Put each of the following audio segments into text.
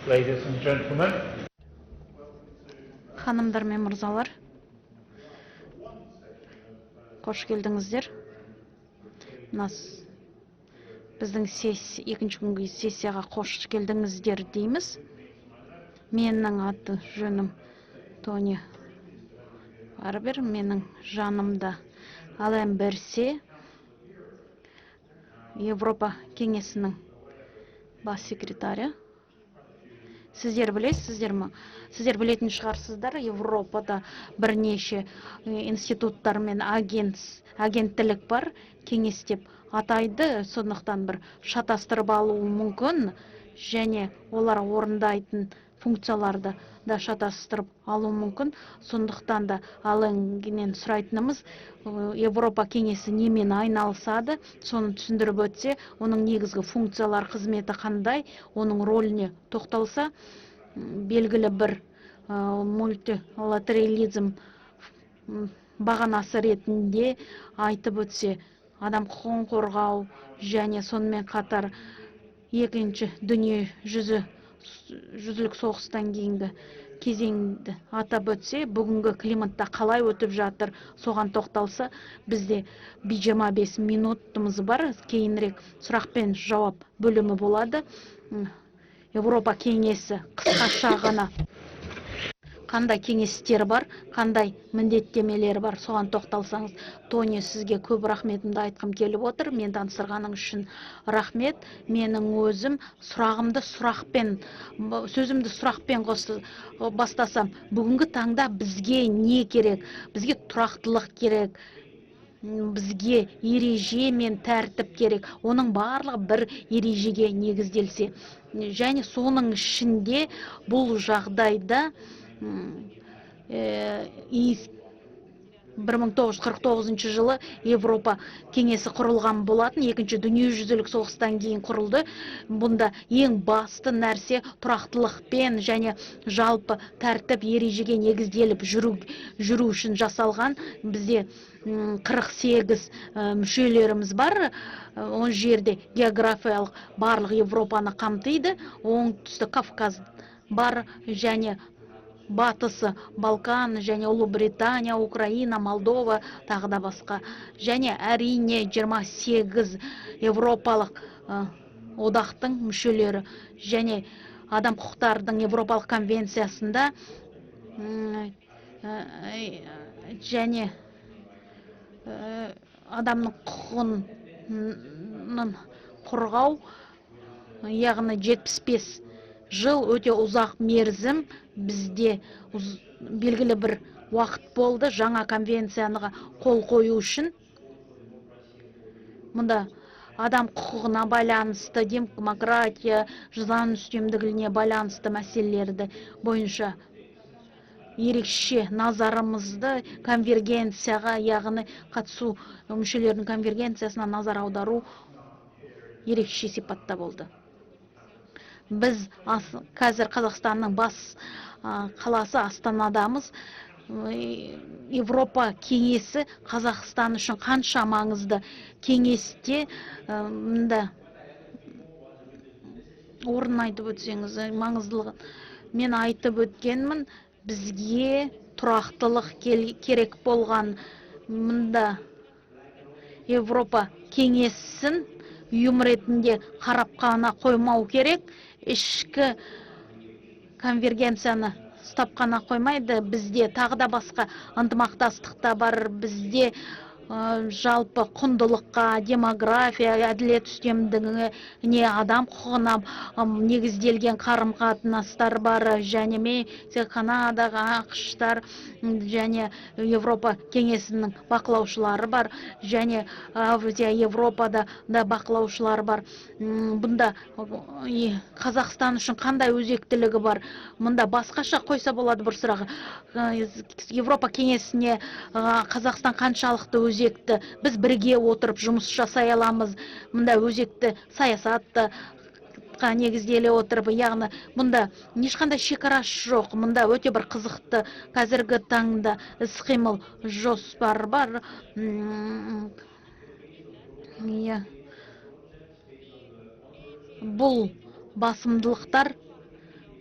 Ladies and gentlemen. Ханымдар мен мырзалар, қош келдіңіздер. Мына біздің екінші күнгі сессияға қош келдіңіздер дейміз. Менің аты жөнім Тони Барбер, менің жанымда Ален Берсе, Европа кеңесінің бас секретарі. Сіздер білесіздер ме? Сіздер білетін шығарсыздар, Европада бірнеше институттар мен агенттілік бар, кеңес деп атайды, сондықтан бір шатастырып алуы мүмкін, және олар орындайтын функцияларды да шатастырып алуы мүмкін. Сондықтан да Аленнен сұрайтынымыз, Европа кеңесі немен айналысады, соны түсіндіріп өтсе, оның негізгі функциялар, қызметі қандай, оның рөліне тоқталса, белгілі бір мультилатерализм бағанасы ретінде айтып өтсе, адам құқығын қорғау және сонымен қатар екінші дүние жүзілік соғыстан кейінгі кезеңді атап өтсе, бүгінгі климатта қалай өтіп жатыр, соған тоқталса. Бізде 25 минутымыз бар, кейінірек сұрақ пен жауап бөлімі болады. Европа кеңесі қысқаша ғана қандай кеңестер бар, қандай міндеттемелер бар, соған тоқталсаңыз. Тони, сізге көп рахметімді айтқым келіп отыр. Мен таныстырғаның үшін рахмет. Менің өзім сұрағымды сұрақпен, сөзімді сұрақпен бастасам, бүгінгі таңда бізге не керек? Бізге тұрақтылық керек, бізге ереже мен тәртіп керек. Оның барлығы бір ережеге негізделсе, және соның ішінде бұл жағдайда 1949 жылы Европа кеңесі құрылған болатын, екінші дүниежүзілік соғыстан кейін құрылды. Бұнда ең басты нәрсе тұрақтылықпен және жалпы тәртіп ережеге негізделіп жүру үшін жасалған. Бізде 48 мүшелеріміз бар. Ол жерде географиялық барлық Европаны қамтиды. Оңтүстік Кавказ бар және батысы Балкан және Ұлыбритания, Украина, Молдова, тағы да басқа. Және әрине 28 Европалық одақтың мүшелері және адам құқықтарының Европалық конвенциясында және адамның құқығын қорғау, яғни 75 жыл өте ұзақ мерзім. Бізде белгілі бір уақыт болды жаңа конвенцияға қол қою үшін. Мұнда адам құқығына байланысты, демократия, заң үстемдігіне байланысты мәселелерді бойынша ерекше назарымызды конвергенцияға, яғни қатысу мүшелерінің конвергенциясына назар аудару ерекше сипатта болды. Біз қазір Қазақстанның бас қаласы Астанадамыз. Европа кеңесі Қазақстан үшін қанша маңызды? Кеңесте мында орнын айтып өтсеңіз, маңыздылығын мен айтып өткенмін. Бізге тұрақтылық керек болған. Мында Европа кеңесін ұйым ретінде қарап қана қоймау керек, ішкі конвергенцияны ұстап қана қоймайды. Бізде тағы да басқа ынтымақтастық та бар. Бізде жалпы құндылыққа, демография, әділет үстемдігіне, адам құқығына негізделген қарым-қатынастар бар. Және Мексика, Канадаға, АҚШ-тар және Европа кеңесінің бақылаушылары бар, және Азия, Европада да бақылаушылар бар. Бұнда Қазақстан үшін қандай өзектілігі бар? Мұнда басқаша қойса болады бір сұрағы. Европа кеңесіне Қазақстан қаншалықты өзекті? Біз бірге отырып жұмыс жасай аламыз. Мұнда өзекті саясатты негізделе отырып, яғни мұнда ешқандай шекарасы жоқ. Мұнда өте бір қызықты қазіргі таңда іс-қимыл жоспар бар. Иә. Бұл басымдылықтар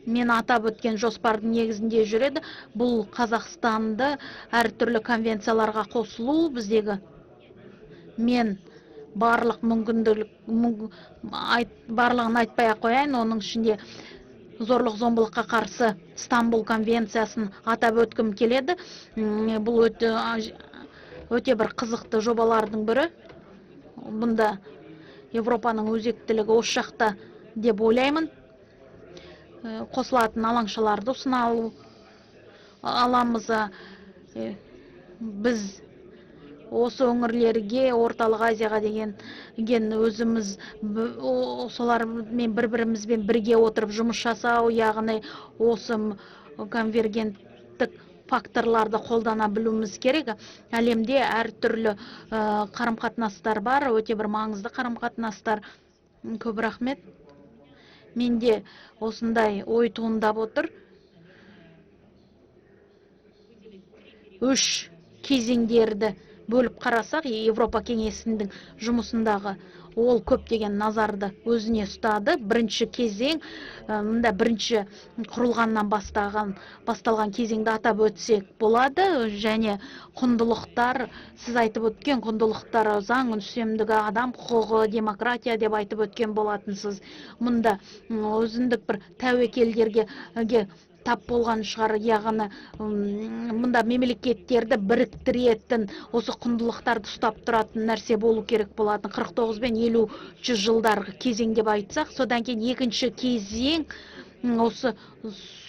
Мен атап өткен жоспардың негізінде жүреді. Бұл Қазақстанды әртүрлі конвенцияларға қосылу біздегі. Мен барлық мүмкіндік, барлығын айтпай ақ қояйын, оның ішінде зорлық зомбылыққа қарсы Стамбул конвенциясын атап өткім келеді. Бұл өте бір қызықты жобалардың бірі. Бұнда Европаның өзектілігі осы жақта деп ойлаймын. Қосылатын алаңшаларды ұсына аламыз. Біз осы өңірлерге, Орталық Азияға деген өзіміз солармен бір-бірімізбен бірге отырып жұмыс жасау, яғни осы конвергенттік факторларды қолдана білуіміз керек. Әлемде әртүрлі қарым-қатынастар бар, өте бір маңызды қарым-қатынастар. Көп рахмет. Менде осындай ой туындап отыр. Үш кезеңдерді бөліп қарасақ, Европа кеңесінің жұмысындағы ол көптеген назарды өзіне ұстады. Бірінші кезең, мында бірінші құрылғаннан басталған кезеңді атап өтсек болады. Және құндылықтар, сіз айтып өткен құндылықтар, заң үстемдігі, адам құқығы, демократия деп айтып өткен болатынсыз. Мұнда өзіндік бір тәуекелдерге тап болған шығар, яғни мұнда мемлекеттерді біріктіретін, осы құндылықтарды ұстап тұратын нәрсе болу керек болатын. 49 бен 50 жылдарғы кезең деп айтсақ, содан кейін екінші кезең осы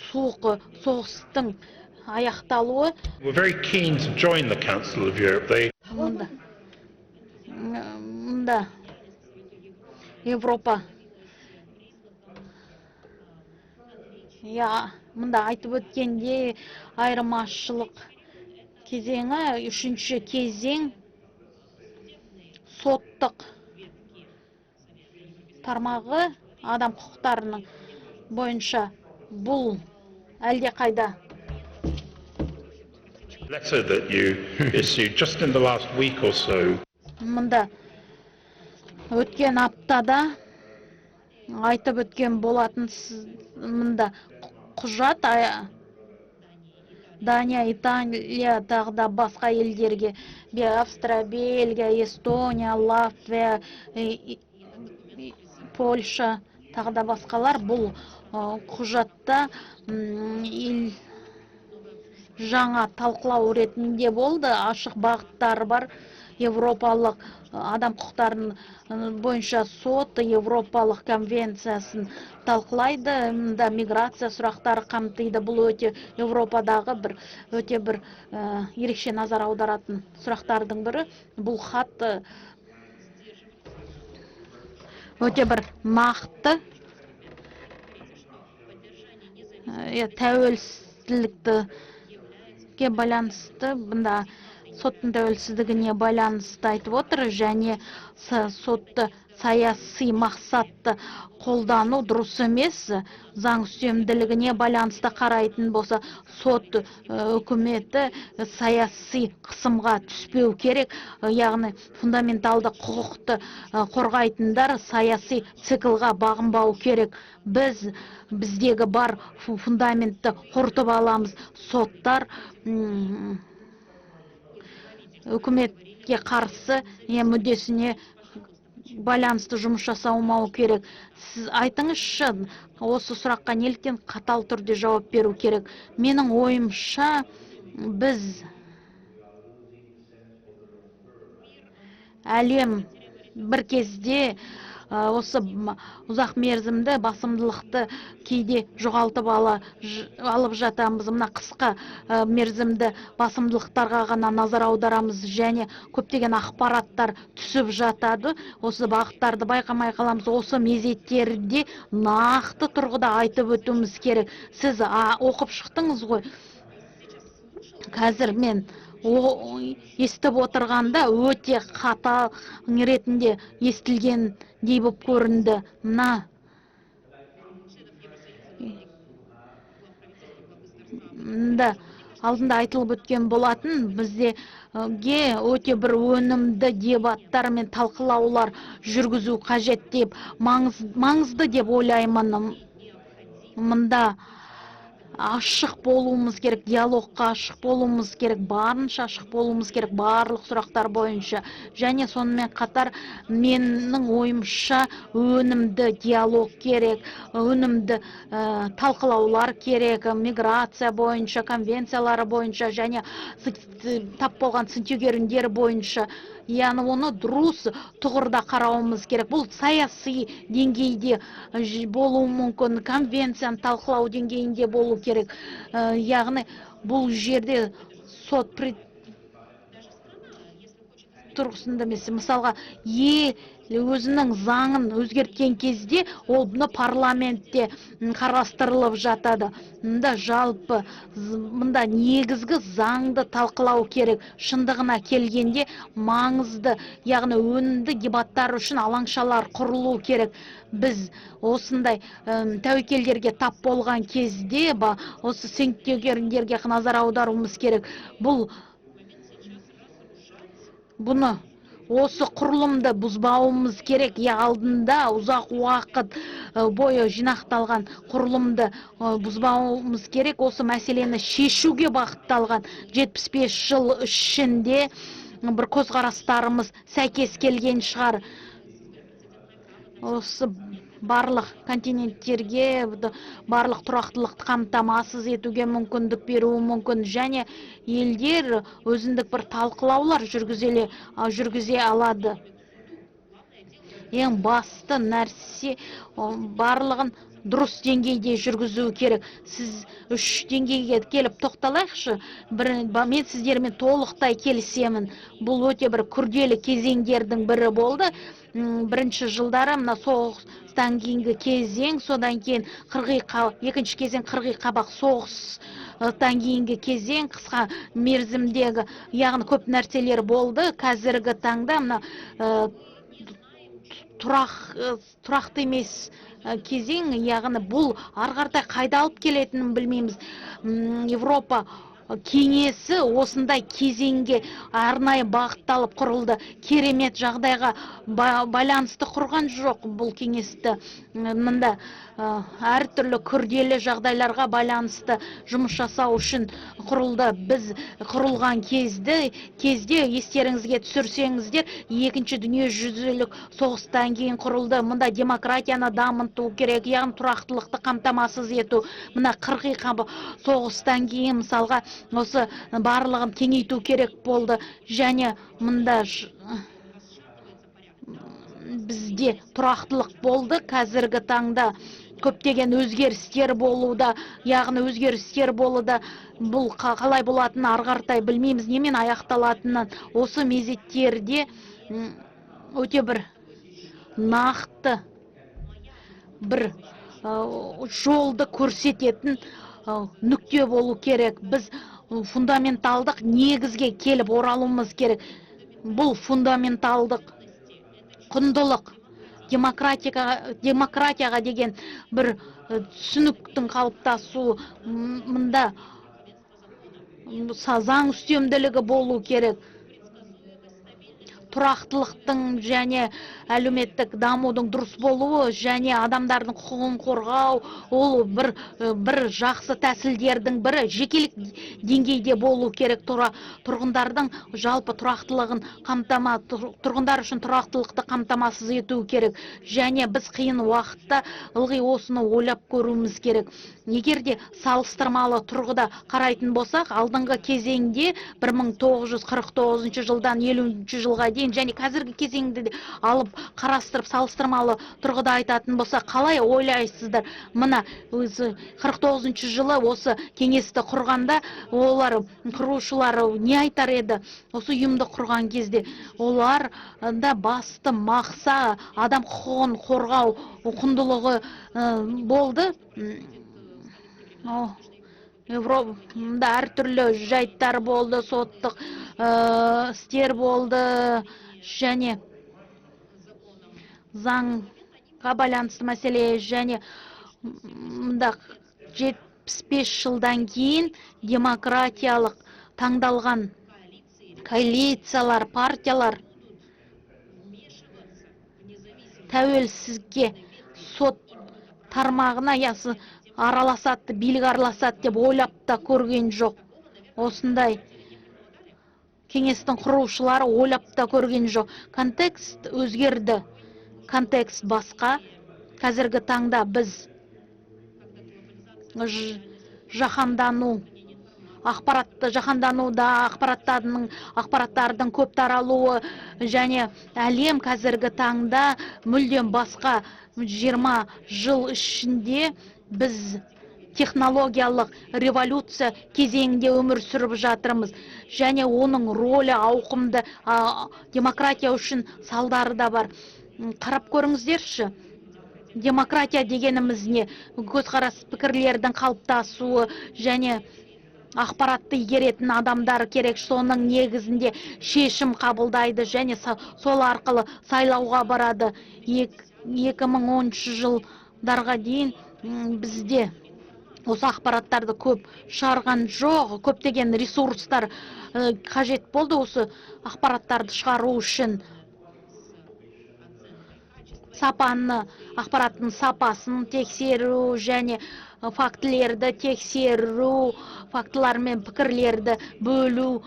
суық соғыстың аяқталуы. We're very keen to join the Council of Europe. They Мұнда Европа, мұнда айтып өткенде айырмашылық кезеңі, үшінші кезең соттық тармағы адам құқықтарының бойынша бұл әлде қайда. Letter that you issued just in the last week or so. Мұнда өткен аптада айтып өткен болатын, мұнда құжат Дания, Италия, тағы да басқа елдерге, Австрия, Бельгия, Эстония, Латвия, Польша, тағы да басқалар. Бұл құжатта жаңа талқылау ретінде болды, ашық бағыттар бар. Европалық адам құқықтарын бойынша сот Европалық конвенциясын талқылайды. Мында миграция сұрақтары қамтиды. Бұл өте Европадағы бір өте бір ерекше назар аударатын сұрақтардың бірі. Бұл хат өте бір нақты тәуелсіздікке байланысты, бұнда соттың тәуелсіздігіне байланысты айтып отыр, және сотты саяси мақсатты қолдану дұрыс емес. Заң үстемділігіне байланысты қарайтын болса, сот үкіметі саяси қысымға түспеу керек, яғни фундаменталды құқықты қорғайтындар саяси циклға бағынбау керек. Біз біздегі бар фундаментті құртып аламыз. Соттар үкіметке қарсы мүддесіне байланысты жұмыс жасаумау керек. Сіз айтыңызшы, осы сұраққа неліктен қатал түрде жауап беру керек? Менің ойымша, біз әлем бір кезде осы ұзақ мерзімді басымдылықты кейде жоғалтып алып жатамыз. Мына қысқа мерзімді басымдылықтарға ғана назар аударамыз және көптеген ақпараттар түсіп жатады. Осы бағыттарды байқамай қаламыз. Осы мезеттерде нақты тұрғыда айтып өтуіміз керек. Сіз оқып шықтыңыз ғой. Қазір мен естіп отырғанда өте қатал ретінде естілгендей болып көрінді. Мына алдында айтылып өткен болатын, бізде өте бір өнімді дебаттар мен талқылаулар жүргізу қажет деп, маңызды деп ойлаймын. Мында ашық болуымыз керек, диалогқа ашық болуымыз керек, барынша ашық болуымыз керек барлық сұрақтар бойынша. Және сонымен қатар менің ойымша өнімді диалог керек, өнімді талқылаулар керек миграция бойынша, конвенциялары бойынша және тап болған сын-тегеуріндер бойынша. Яғни оны дұрыс тұғырда қарауымыз керек. Бұл саяси деңгейде болуы мүмкін, конвенцияны талқылау деңгейінде болу керек. Яғни бұл жерде сот тұрғысында емес. Мысалға, ел өзінің заңын өзгерткен кезде ол бұны парламентте қарастырылып жатады. Мында жалпы мында негізгі заңды талқылау керек. Шындығына келгенде маңызды, яғни өнімді дебаттар үшін алаңшалар құрылу керек. Біз осындай тәуекелдерге тап болған кезде осы сын-тегеуріндерге назар аударуымыз керек. Бұны осы құрылымды бұзбауымыз керек. Я алдында ұзақ уақыт бойы жинақталған құрылымды бұзбауымыз керек. Осы мәселені шешуге бағытталған 75 жыл ішінде бір көзқарастарымыз сәйкес келген шығар. Осы барлық континенттерге барлық тұрақтылықты қамтамасыз етуге мүмкіндік беруі мүмкін. Және елдер өзіндік бір талқылаулар жүргізе алады. Ең басты нәрсе, барлығын дұрыс деңгейде жүргізу керек. Сіз үш деңгейге келіп тоқталайықшы. Мен сіздермен толықтай келісемін. Бұл өте бір күрделі кезеңдердің бірі болды. Бірінші жылдары мына соғыстан кейінгі кезең, содан кейін екінші кезең қырғи қабақ соғыстан кейінгі кезең, қысқа мерзімдегі, яғни көп нәрселер болды. Қазіргі таңда мына тұрақты емес кезең, яғни бұл ары қаратай қайда алып келетінін білмейміз. Европа кеңесі осындай кезеңге арнайы бағытталып құрылды. Керемет жағдайға байланысты құрған жоқ бұл кеңесті. Мында әртүрлі күрделі жағдайларға байланысты жұмыс жасау үшін құрылды. Біз құрылған кезде естеріңізге түсірсеңіздер, екінші дүниежүзілік соғыстан кейін құрылды. Мында демократияны дамыту керек, яғни тұрақтылықты қамтамасыз ету. Мына қырғи соғыстан кейін мысалға осы барлығын кеңейту керек болды. Және мында бізде тұрақтылық болды. Қазіргі таңда көптеген өзгерістер болуда, яғни өзгерістер болуда. Бұл қалай болатынын ары қаратай білмейміз, немен аяқталатынын. Осы мезеттерде өте бір нақты бір жолды көрсететін нүкте болу керек. Біз фундаменталдық негізге келіп оралуымыз керек. Бұл фундаменталдық құндылық, демократияға деген бір түсініктің қалыптасуы, мында заң үстемділігі болу керек. Тұрақтылықтың және әлеуметтік дамудың дұрыс болуы және адамдардың құқығын қорғау, ол бір жақсы тәсілдердің бірі. Жекелік деңгейде болу керек. Тұрғындардың жалпы тұрақтылығын тұрғындар үшін тұрақтылықты қамтамасыз ету керек. Және біз қиын уақытта ылғи осыны ойлап көруіміз керек. Егер де салыстырмалы тұрғыда қарайтын болсақ, алдыңғы кезеңде бір мың тоғыз жүз қырық тоғызыншы жылдан елуінші жылға дейін және қазіргі кезеңді де алып қарастырып салыстырмалы тұрғыда айтатын болсақ, қалай ойлайсыздар? Мына өзі қырық тоғызыншы жылы осы кеңесті құрғанда олар құрушылары не айтар еді? Осы ұйымды құрған кезде олар да басты мақсат адам құқығын қорғау құндылығы болды. Европада әртүрлі жайттар болды, соттық істер болды және заңға байланысты мәселе. Және мында 75 жылдан кейін демократиялық таңдалған коалициялар, партиялар тәуелсізге сот тармағына, ясы араласады, билік араласады деп ойлап та көрген жоқ. Осындай кеңестің құрушылары ойлап та көрген жоқ. Контекст өзгерді, контекст басқа. Қазіргі таңда біз жаһандану, ақпаратты жаһандануда, ақпараттардың көп таралуы және әлем қазіргі таңда мүлдем басқа. 20 жыл ішінде біз технологиялық революция кезеңінде өмір сүріп жатырмыз және оның рөлі ауқымды, демократия үшін салдары да бар. Қарап көріңіздерші, демократия дегеніміз не? Көзқарас, пікірлердің қалыптасуы және ақпаратты игеретін адамдар керек, соның негізінде шешім қабылдайды және сол арқылы сайлауға барады. 2010 жылдарға дейін бізде осы ақпараттарды көп шығарған жоқ, көптеген ресурстар қажет болды осы ақпараттарды шығару үшін. Сапаны, ақпараттың сапасын тексеру және фактілерді тексеру, фактылар мен пікірлерді бөлу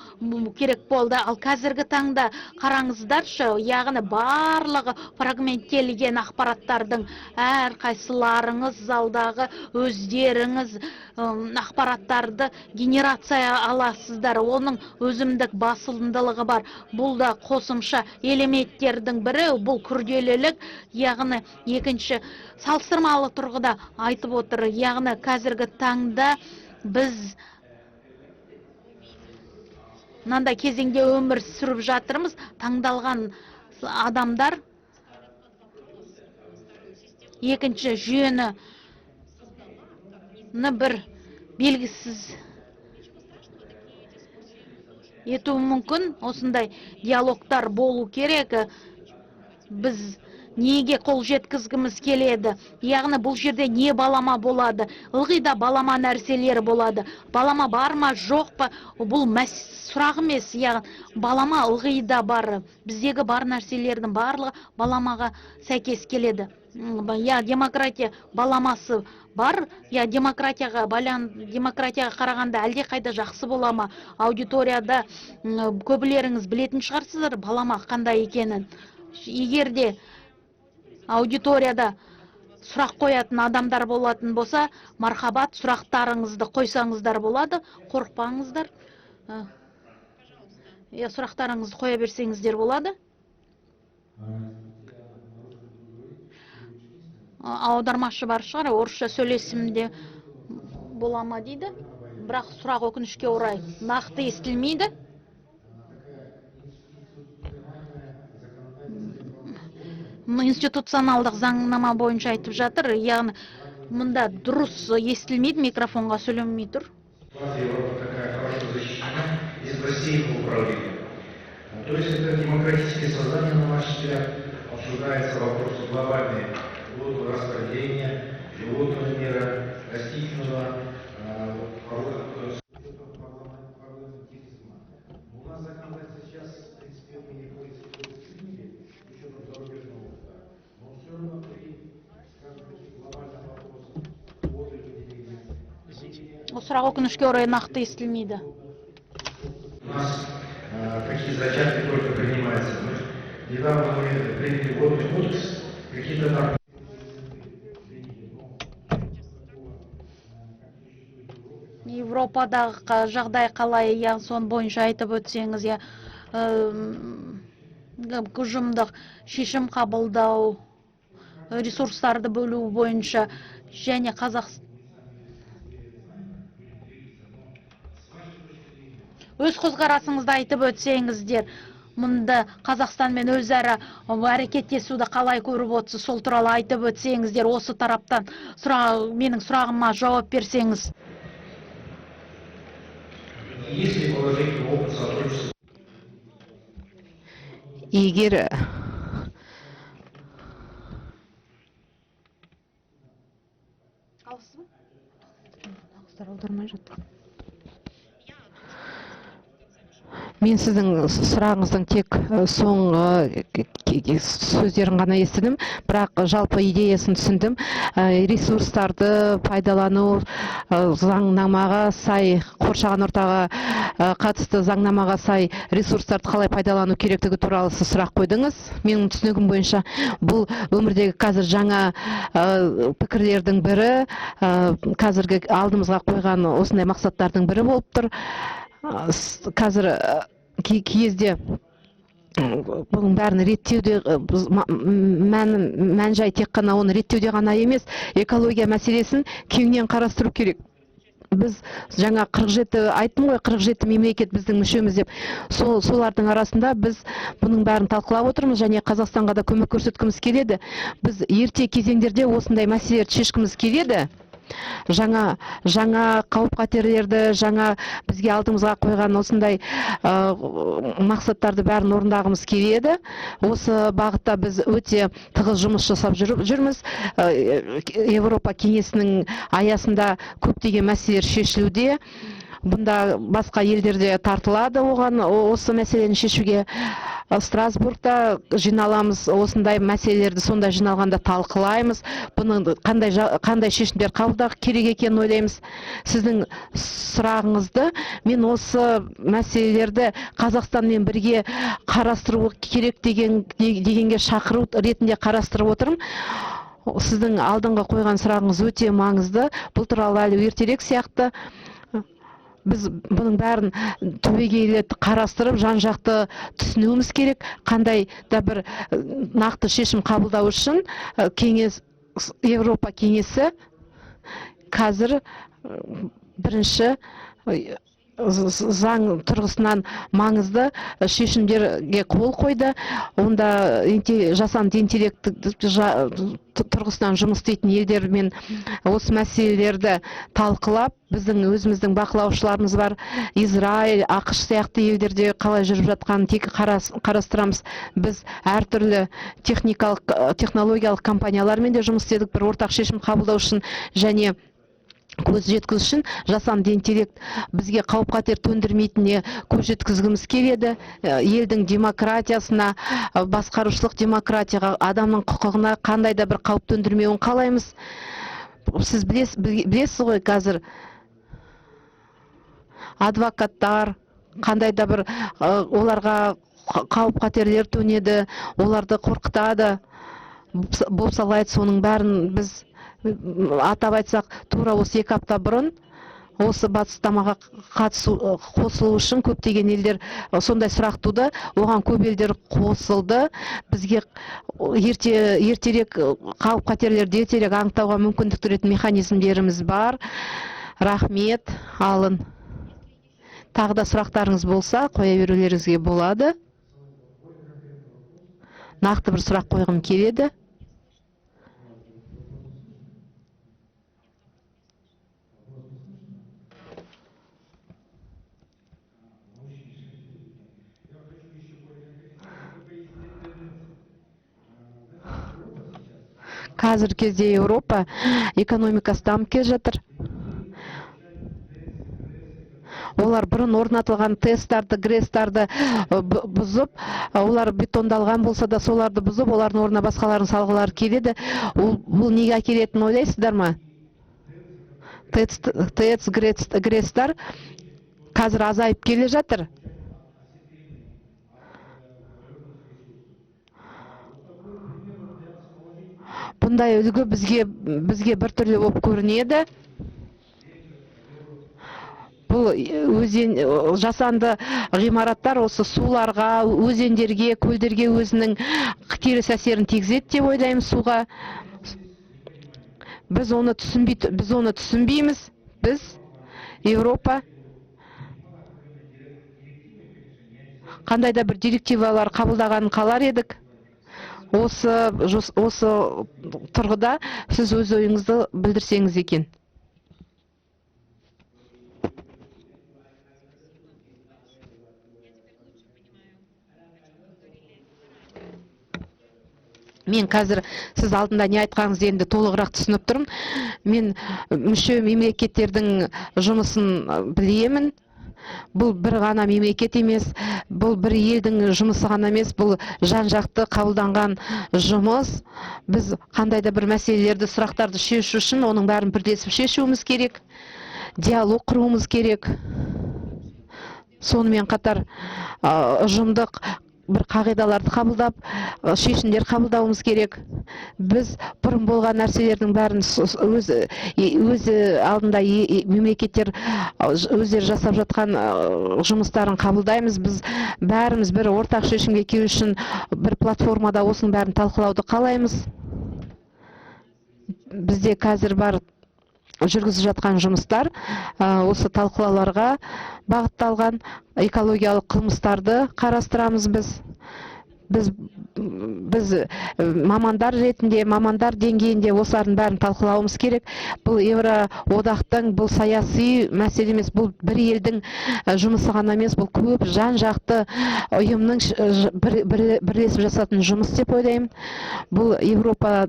керек болды. Ал қазіргі таңда қараңыздаршы, яғни барлығы фрагменттелген ақпараттардың әрқайсыларыңыз залдағы өздеріңіз ақпараттарды генерация аласыздар. Оның өзіндік басымдылығы бар. Бұл да қосымша элементтердің бірі, бұл күрделілік, яғни екінші салыстырмалы тұрғыда айтып отыр. Яғни қазіргі таңда біз мынандай кезеңде өмір сүріп жатырмыз. Таңдалған адамдар екінші жүйені бір белгісіз етуі мүмкін. Осындай диалогтар болу керек. Біз неге қол жеткізгіміз келеді? Яғни бұл жерде не балама болады? Ылғи да балама нәрселер болады. Балама бар ма, жоқ па? Бұл сұрақ емес. Яғни балама ылғи да бар. Біздегі бар нәрселердің барлығы баламаға сәйкес келеді. Я демократия баламасы бар. Я демократияға қарағанда әлдеқайда жақсы бола ма? Аудиторияда көбілеріңіз білетін шығарсыздар балама қандай екенін. Егер де аудиторияда сұрақ қоятын адамдар болатын болса, мархабат, сұрақтарыңызды қойсаңыздар болады, қорықпаңыздар. Сұрақтарыңызды қоя берсеңіздер болады. Аудармашы бар шығар, орысша сөйлесімде бола ма дейді. Бірақ сұрақ өкінішке орай нақты естілмейді. Институционалдық заңнама бойынша айтып жатыр, яғни мұнда дұрыс естілмейді, микрофонға сөйлемей тұр. Европа такая хорошо защищена из России управления. То есть это демократическое создание, на наш взгляд, обсуждается вопросы глобальные водного распределения, животного мира, растительного, парламентаризма. У нас законодательство сейчас, в принципе, мы европейцы приняли, с учетом зарубежного опыта, но все равно при, скажем, таких глобальных вопросах воды выделения. Сұрақ өкінішке орай нақты естілмейді. У нас такие зачатки только принимаются. Недавно мы приняли водный кодекс, какие-то там. Европадағы жағдай қалай, яғни соның бойынша айтып өтсеңіз, ұжымдық шешім қабылдау, ресурстарды бөлу бойынша және Қазақстан өз көзқарасыңызды айтып өтсеңіздер, мұнда Қазақстанмен өзара әрекеттесуді қалай көріп отырсыз, сол туралы айтып өтсеңіздер, осы тараптан менің сұрағыма жауап берсеңіз. Егер Мен сіздің сұрағыңыздың тек соңғы сөздерін ғана естідім, бірақ жалпы идеясын түсіндім. Ресурстарды пайдалану заңнамаға сай, қоршаған ортаға қатысты заңнамаға сай ресурстарды қалай пайдалану керектігі туралы сіз сұрақ қойдыңыз. Менің түсінігім бойынша, бұл өмірдегі қазір жаңа пікірлердің бірі, қазіргі алдымызға қойған осындай мақсаттардың бірі болып тұр. Қазір кезде бұның бәрін реттеуде мән жай тек қана оны реттеуде ғана емес, экология мәселесін кеңінен қарастыру керек. Біз жаңа 47 айттым ғой, 47 мемлекет біздің мүшеміз деп. Солардың арасында біз бұның бәрін талқылап отырмыз және Қазақстанға да көмек көрсеткіміз келеді. Біз ерте кезеңдерде осындай мәселелерді шешкіміз келеді. Жаңа қауіп қатерлерді, жаңа бізге алдымызға қойған осындай мақсаттарды бәрін орындағымыз келеді. Осы бағытта біз өте тығыз жұмыс жасап жүрміз. Европа кеңесінің аясында көптеген мәселелер шешілуде. Бұнда басқа елдер де тартылады оған, осы мәселені шешуге. Страсбургта жиналамыз, осындай мәселелерді сонда жиналғанда талқылаймыз. Бұның қандай шешімдер қабылдау керек екенін ойлаймыз. Сіздің сұрағыңызды мен осы мәселелерді Қазақстанмен бірге қарастыру керек дегенге шақыру ретінде қарастырып отырмын. Сіздің алдыңғы қойған сұрағыңыз өте маңызды. Бұл туралы әлі ертерек сияқты. Біз бұның бәрін түбегейлі қарастырып, жан-жақты түсінуіміз керек. Қандай да бір нақты шешім қабылдау үшін кеңес, Европа кеңесі қазір бірінші заң тұрғысынан маңызды шешімдерге қол қойды. Онда жасанды интеллект тұрғысынан жұмыс істейтін елдермен осы мәселелерді талқылап, біздің өзіміздің бақылаушыларымыз бар. Израиль, АҚШ сияқты елдерде қалай жүріп жатқанын тек қарастырамыз. Біз әртүрлі техникалық, технологиялық компаниялармен де жұмыс істедік, бір ортақ шешім қабылдау үшін және көз жеткізу үшін жасанды интеллект бізге қауіп қатер төндірмейтініне көз жеткізгіміз келеді. Елдің демократиясына, басқарушылық демократияға, адамның құқығына қандай да бір қауіп төндірмеуін қалаймыз. Сіз білесіз ғой, қазір адвокаттар қандай да бір оларға қауіп қатерлер төнеді, оларды қорқытады, бопсалайды. Соның бәрін біз, атап айтсақ, тура осы 2 апта бұрын осы бастамаға қатысу, қосылу үшін көптеген елдер сондай сұрақ туды. Оған көп елдер қосылды. Бізге ертерек қауіп қатерлерді ертерек анықтауға мүмкіндік беретін механизмдеріміз бар. Рахмет. Алын, тағы да сұрақтарыңыз болса, қоя берулеріңізге болады. Нақты бір сұрақ қойғым келеді. Қазіргі кезде Еуропа экономикасы дамып келе жатыр. Олар бұрын орнатылған ТЭЦтарды, ГРЭСтарды бұзып, олар бетондалған болса да, соларды бұзып, олардың орнына басқаларын салғылары келеді. Ол, бұл неге әкелетінін ойлайсыздар ма? ТЭЦ, ГРЭСтар қазір азайып келе жатыр. Бұндай үлгі бізге біртүрлі болып көрінеді. Бұл өзен, жасанды ғимараттар осы суларға, өзендерге, көлдерге өзінің теріс әсерін тигізеді деп ойлаймын суға. Біз оны түсінбейміз. Біз Еуропа қандай да бір директивалар қабылдағанын қалар едік. Осы тұрғыда сіз өз ойыңызды білдірсеңіз екен. Мен қазір сіз алдында не айтқаныңызды енді толығырақ түсініп тұрмын. Мен мүше мемлекеттердің жұмысын білемін. Бұл бір ғана мемлекет емес, бұл бір елдің жұмысы ғана емес, бұл жан-жақты қабылданған жұмыс. Біз қандай да бір мәселелерді, сұрақтарды шешу үшін оның бәрін бірлесіп шешуіміз керек, диалог құруымыз керек. Сонымен қатар ұжымдық бір қағидаларды қабылдап, шешімдер қабылдауымыз керек. Біз бұрын болған нәрселердің бәрін өзі алдында мемлекеттер өздері жасап жатқан жұмыстарын қабылдаймыз. Біз бәріміз бір ортақ шешімге келу үшін бір платформада осының бәрін талқылауды қалаймыз. Бізде қазір бар жүргізіп жатқан жұмыстар осы талқылауларға бағытталған. Экологиялық қылмыстарды қарастырамыз біз. Біз мамандар ретінде, мамандар деңгейінде осылардың бәрін талқылауымыз керек. Бұл Еуроодақтың, бұл саяси мәселе емес, бұл бір елдің жұмысы ғана емес, бұл көп жан-жақты ұйымның бірлесіп жасатын жұмыс деп ойлаймын. Бұл Европа,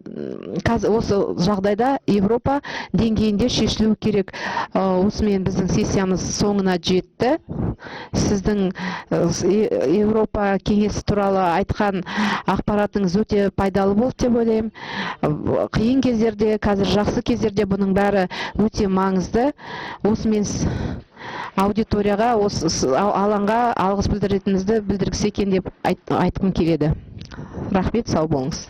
осы жағдайда Европа деңгейінде шешілу керек. Осымен біздің сессиямыз соңына жетті. Сіздің Европа кеңесі туралы айтқан ақпаратыңыз өте пайдалы болды деп ойлаймын. Қиын кездерде, қазір жақсы кездерде бұның бәрі өте маңызды. Осымен аудиторияға, осы алаңға алғыс білдіретінімізді білдіргісі екен деп айтқым келеді. Рахмет, сау болыңыз.